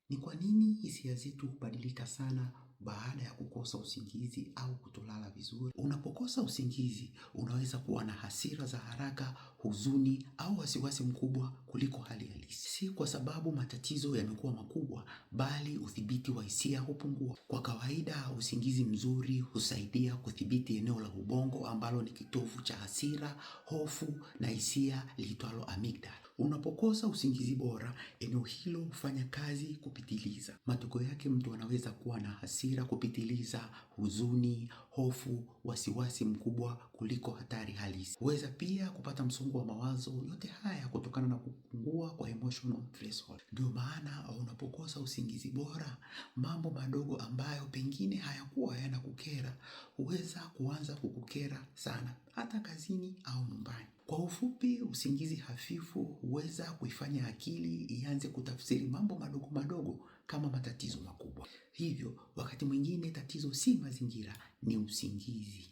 Ni kwa nini hisia zetu hubadilika sana baada ya kukosa usingizi au kutolala vizuri? Unapokosa usingizi, unaweza kuwa na hasira za haraka, huzuni au wasiwasi mkubwa kuliko hali halisi. Si kwa sababu matatizo yamekuwa makubwa, bali udhibiti wa hisia hupungua. Kwa kawaida, usingizi mzuri husaidia kuthibiti eneo la ubongo ambalo ni kitovu cha hasira, hofu na hisia liitwalo amygdala. Unapokosa usingizi bora, eneo hilo hufanya kazi kupitiliza. Matokeo yake mtu anaweza kuwa na hasira kupitiliza, huzuni, hofu, wasiwasi mkubwa kuliko hatari halisi. Huweza pia kupata msongo wa mawazo, yote haya kutokana na kupungua kwa emotional threshold. Ndio maana unapokosa usingizi bora, mambo madogo ambayo pengine hayakuwa yanakukera huweza kuanza kukukera sana, hata kazini au nyumbani. Kwa ufupi, usingizi hafifu huweza kuifanya akili ianze kutafsiri mambo madogo madogo kama matatizo makubwa. Hivyo, wakati mwingine tatizo si mazingira, ni usingizi.